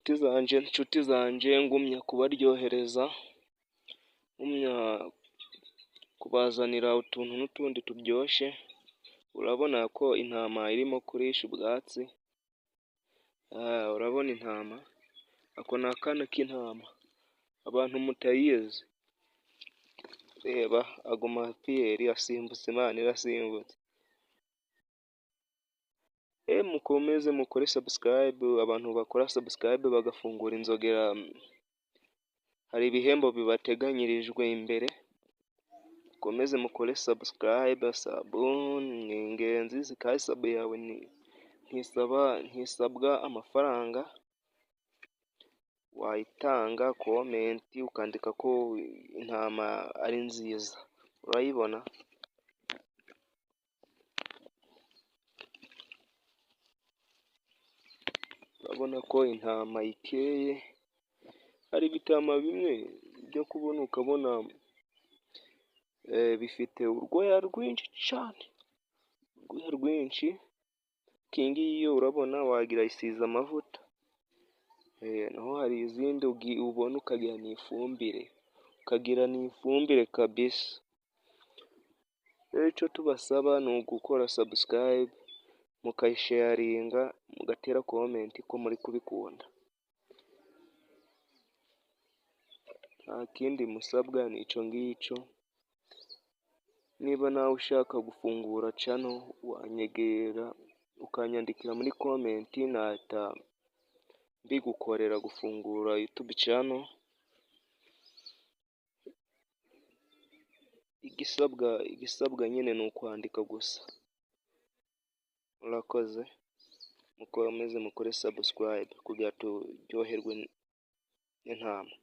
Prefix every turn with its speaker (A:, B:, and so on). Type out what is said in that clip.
A: Nshuti zanjye, nshuti zanjye, ngumya kubaryohereza, ngumya kubazanira utuntu n'utundi turyoshye. Urabona ko intama irimo kurisha ubwatsi, urabona intama, ako ni akana k'intama abantu mutayizi. Reba ayo mapiyeri asimbutse man, irasimbutse. Mukomeze mukore subscribe, abantu bakora subscribe bagafungura inzogera, hari ibihembo bibateganyirijwe imbere. Mukomeze mukore subscribe, sub ni ingenzi, kandi sub yawe ntisaba, ntisabwa amafaranga, wayitanga, comment ukandika ko intama ari nziza, urayibona? Urabona ko intama ikeye, hari ibitama bimwe byo kubona ukabona bifite urwoya rwinshi cyane, urwoya rwinshi, ariko iyi ngiyi yo urabona wagira isize amavuta. Naho hari izindi ubona ukagira ni ifumbire, ukagira ni ifumbire kabisa. Rero icyo tubasaba ni ugukora subscribe, mukayisharinga, mugatera comment ko muri kubikunda. Nta kindi musabwa ni icyo ngicyo. Niba nawe ushaka gufungura channel, wanyegera ukanyandikira muri comment, nahita mbigukorera gufungura YouTube channel. Igisabwa nyine ni ukwandika gusa. Murakoze, mukomeze mukore subscribe kugira turyoherwe n'intama.